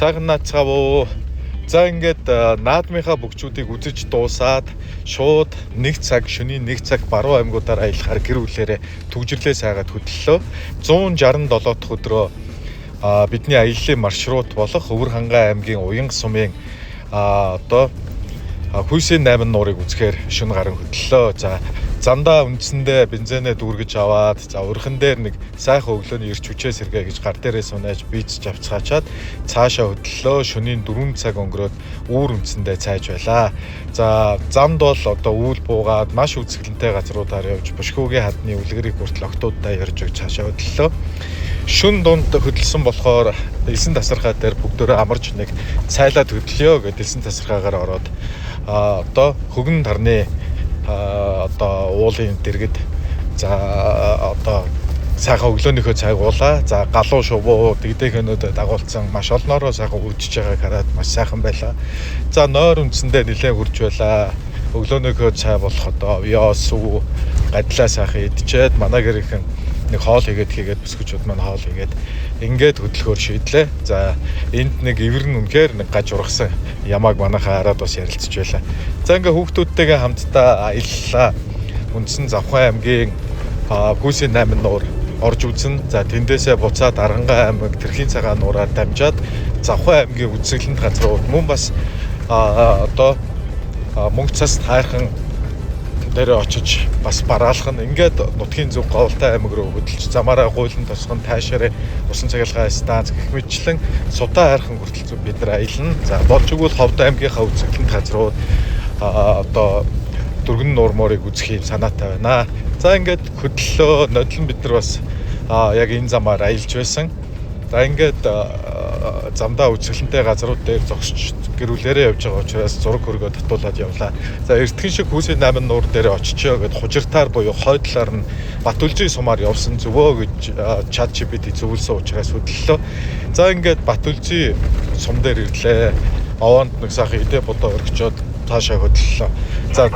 Сайхан наацгаав уу. За ингээд наадмынхаа бөгчүүдийг үзэж дуусаад шууд 1 цаг шөнийн 1 цаг баруун аймагуудаар аялахаар гэр бүлээрээ түгжрлээ сайгаад хөдлөлөө. 167 дахь өдрөө бидний аяллаа маршрут болох Өвөр Хангай аймгийн Уянга сумын одоо Хүйсийн 8 нуурыг үзэхээр шөнө гарын хөдлөлөө. За замдаа үндсэндээ бензинээ дүүргэж аваад за урхан дээр нэг сайхан өглөөний эрч хүчээ сэргээ гэж гар дээрээ сунаж бийцж авцгаачаад цаашаа хөдлөлөө. Шөнийн 4 цаг өнгөрөөд үүр үндсэндээ цайж байлаа. За замд бол одоо үүл буугаад маш үзэсгэлэнтэй газруудаар явж Бушгуугийн хадны үлгэрийг хүртэл октоудаа ярьж өгч цаашаа хөдлөлөө. Шүн дунд хөдөлсөн болохоор элсэн тасархай дээр бүгдөө амарч нэг цайлаад хөдлөё гэд элсэн тасархайгаар ороод одоо хөгөн тарны одоо уулын дэргэд за одоо сайхан өглөөнийхөө цайг уулаа. За галуу шувуу дэгдэхэнүүд дагуулсан маш олноороо сайхан үржиж байгааг хараад маш сайхан байлаа. За нойр үндсэндээ нэлээд хурж байлаа. Өглөөнийхөө цай болох одоо ёо сүү гадлаа сайхан идчихэд манай гэрийнхэн нэг хоол хийгээд бүсгүүчүүд маань хоол хийгээд ингээд хөдөлгөөр шийдлээ. За энд нэг эвэрн үнэхээр нэг гаж ургасан ямааг манайхаа хараад бас ярилцж байлаа. За ингээ хүүхдүүдтэйгээ хамтдаа аяллаа. Үндсэн Завхан аймгийн Хүйсийн 8 нуур орж үзэн. За тэндээсээ буцаад Аргангай аймаг Тэрхийн цагаан нуураар дамжаад Завхан аймгийн үзэсгэлэнт газрууд мөн бас одоо мөнгө цас тайрхан дээр очиж бас бараалах нь ингээд нутгийн зүг Говьлтай аймаг руу хөдөлж замаараа гуйлан тосгон таашаарэ усан цахилгаан станц гэх мэтчлэн Судаан хайрхан хүртэл зүг бид нар аялна. За болж игэл Ховд аймгийнхаа үзэсгэлэнт газрууд одоо дөргөн нуур морыг үзэх юм санаатай байна. За ингээд хөдлөө нодлон бид нар бас яг энэ замаар аялж байсан. За ингээд замдаа үзэсгэлэнтэй газрууд дээр зогсож гэр бүлээрээ явж байгаа учраас зураг хөргөө татуулаад явлаа. За эртхэн шиг Хүйсийн 8 нуур дээр очичоо гэд хужиртаар буюу хойдлоор нь Батүлжийн сумаар явсан зөвөө гэж ChatGPT зөвлөсөн учраас хөдлөлөө. За ингээд Батүлжийн сум дээр ирлээ. Овоонд нэг сайхан идэ бодоо өргөчөөд цаашаа хөдлөлөө. За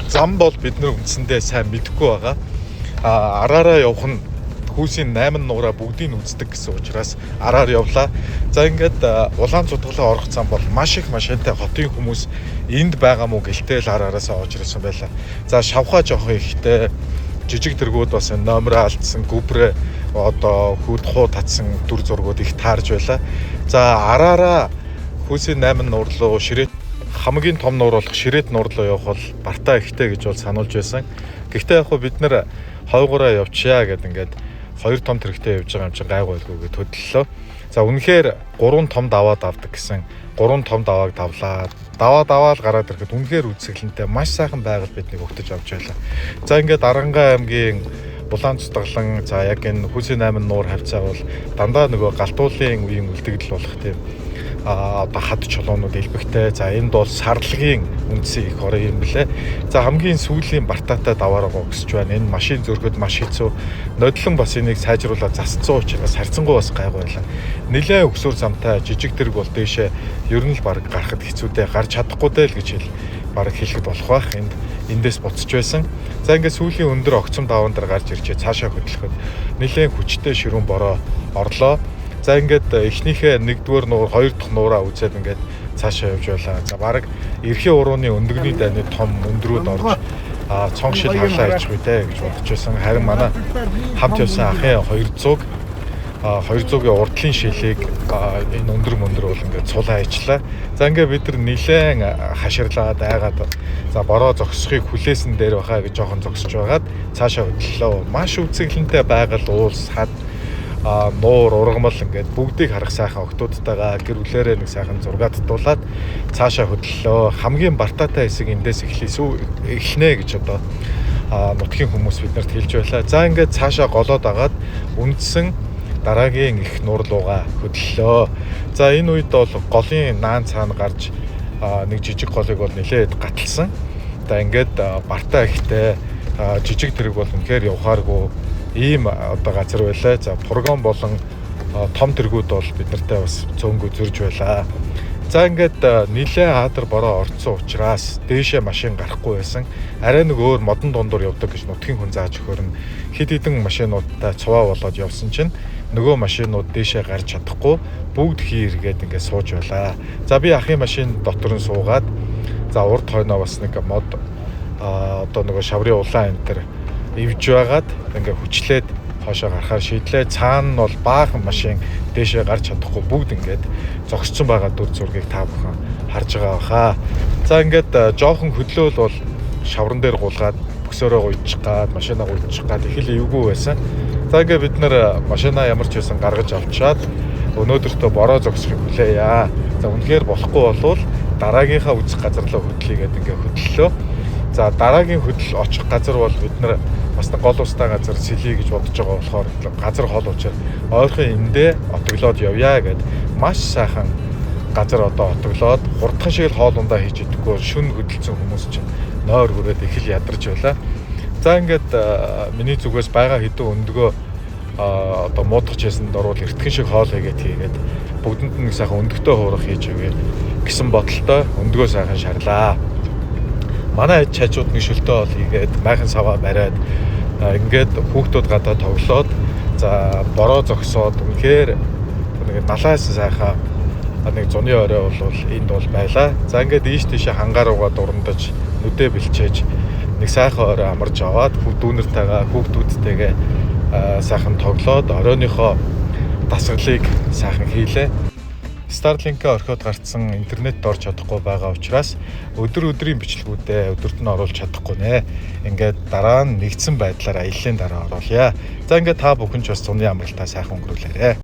зам бол бид нар үндсэндээ сайн мэдэхгүй байгаа. Араараа явах нь Хүйсийн 8 нуураа бүгдийг нь үздэг гэсэн учраас араар явлаа. За ингээд улаан цутгалаа орох зам бол маш их машинтай хотын хүмүүс энд байгаа мó гэлтэл ар араасаа оожирсан байлаа. За шавхаа жоохон ихтэй жижиг тэргүүд бас номероо алдсан гүбрээ одоо хүүд хуу татсан дүр зургууд их таарж байлаа. За араараа Хүйсийн 8 нуур руу ширээт хамгийн том нуур болох ширээт нуур руу явах бол бартаа ихтэй гэж бол сануулж байсан. Гэхдээ яг хөө бид нэр хойгоороо явчихъя гэд ингээд хоёр том тэрэгтэй явж байгаа юм чинь гайгүй байлгүй гэд хөдлөлөө. За үнэхээр гурван том даваа давдаг гэсэн гурван том давааг давлаа. Даваа даваал гараад ирэхэд үнэхээр үзэсгэлэнтэй маш сайхан байгаль биднийг өгтөж авч байлаа. За ингээд Аргангай аймгийн Улаан цутгалан за яг энэ Хүйсийн 8 нуур хавцаа бол дандаа нөгөө галтуулын үеийн үлдэгдэл болох тийм одоо хад чулуунууд элбэгтэй. За энд бол сарлагын үндсэн их орон юм блэ. За хамгийн сүүлийн бартаатай даваараа өсөж байна. Энэ машин зөрөхөд маш хэцүү. Нодлон бас энийг сайжруулаад засцсан учраас харьцангуй бас гайгүй байлаа. Нилээн өксөр замтай жижиг тэрэг бол дээшээ ер нь л баг гарахад хэцүүтэй гарч чадахгүй дээ л гэж хэл баг хэлэхэд болох байх. Энд эндээс буцаж байсан. За ингээд сүүлийн өндөр огцом даваан дээр гарч иржээ. Цаашаа хөдлөхөд нилээн хүчтэй ширүүн бороо орлоо. За ингээд эхнийхээ нэгдүгээр нуур, хоёр дахь нуураа үзээд ингээд цаашаа явж байлаа. За баг эрхийн урууны өндөгний дайны том өндрүүд орж цонх шил харлаа хийж дээ гэж бодож байсан. Харин манай хамт явсан ахын 200-ийн урдлын шилийг энэ өндөр мөндөр бол ингээд цулаа хийчлээ. За ингээд бид нар нилээн хаширлаад айгаад за бороо зогсохыг хүлээсэн дээр байхаа гэж жоохон зогсож байгаад цаашаа хөдлөлөө. Маш үзэсгэлэнтэй байгаль уулс хад нуур ургамал ингээд бүгдийг харах сайхан октоудтайгаа гэр бүлээрээ нэг сайхан зураг татуулаад цаашаа хөдлөлөө. Хамгийн бартаатай хэсэг эндээс эхлэнэ гэж одоо нутгийн хүмүүс биднэрт хэлж байлаа. За ингээд цаашаа голоод агаад үндсэн дараагийн их нуур руугаа хөдлөлөө. За энэ үед бол голын наан цаана гарч нэг жижиг голыг бол нилээд гаталсан. За ингээд бартаа ихтэй жижиг тэрэг бол үнэхээр явхааргүй ийм одоо газар байлаа. За фургон болон том тэргүүд бол бид нартай бас цөөнгөө зөрж байлаа. За ингээд нилээн хаадар бороо орцсон учраас дээшээ машин гарахгүй байсан. Арай нэг өөр модон дундуур явдаг гэж нутгийн хүн зааж өгөхөр нь хэд хэдэн машинуудтай цуваа болоод явсан чинь Нөгөө машинууд дээшээ гарч чадахгүй бүгд хий эргээд ингээд сууж байлаа. За би ахын машин дотор нь суугаад за урд хойноо бас нэг мод одоо нөгөө шаврын улаан энэ төр эвж байгаад ингээ хүчлээд хоошоо гарахаар шийдлээ. Цаана нь бол баахан машин дээшээ гарч чадахгүй бүгд ингээд зогссон байгаа дүр зургийг та бүхэн харж байгаа баха. За ингээд жоохон хөдлөөл бол шавран дээр гулгаад бөксөөрөө гуйчих гад, машинаа гуйчих гад их л эвгүй байсан. За ингээд бид нэр машинаа ямар ч байсан гаргаж авчаад өнөөдөртөө бороо зогсохыг хүлээе. За үнэхээр болохгүй болвол дараагийнхаа үзэх газар руу хөдлөе гэдэг ингээд хөдлөлөө. За дараагийн хөдөл очих газар бол бид нар бас нэг гол устай газар сэлье гэж бодож байгаа болохоор газар хол учраас ойрхон эндээ отоглоод явъя гэд маш сайхан газар одоо отоглоод хурдхан шиг л хоол ундаа хийж идэхгүй шүн хөдөлсөн хүмүүс чинь нойр хүрээд их л ядарч байлаа. За ингээд миний зүгээс байгаа хэдэн өндгөө одоо муудах чийсэнд орвол эртхэн шиг хоол хийгээд хийгээд бүгдэнд нэг сайхан өндөгтэй хуурах хийж өгье гэсэн бодолтой өндгөө сайхан шарлаа. Манай хажууд нэг шөлтөө ол хийгээд майхан саваа бариад ингээд хүүхдүүд гадаа тоглоод за бороо зогсоод үнэхээр нэг налаас сайхан нэг зуны орой бол энд бол байлаа. За ингээд ийш тийшээ хангаар руугаа дурандаж нүдэ бэлчээж нэг сайхан орой амарч аваад дүүнэртэйгээ хүүхдүүдтэйгээ сайхан тоглоод оройныхоо дасгалыг сайхан хийлээ. Starlink-аа орхиод гарцсан интернет орж чадахгүй байгаа учраас өдөр өдрийн бичлэгүүдээ өдөрт нь оруулж чадахгүй нэ. Ингээд дараа нь нэгдсэн байдлаар аяллаа дараа оруулъя. За ингээд та бүхэн ч бас зуны амралтаа сайхан өнгөрүүлээрэ.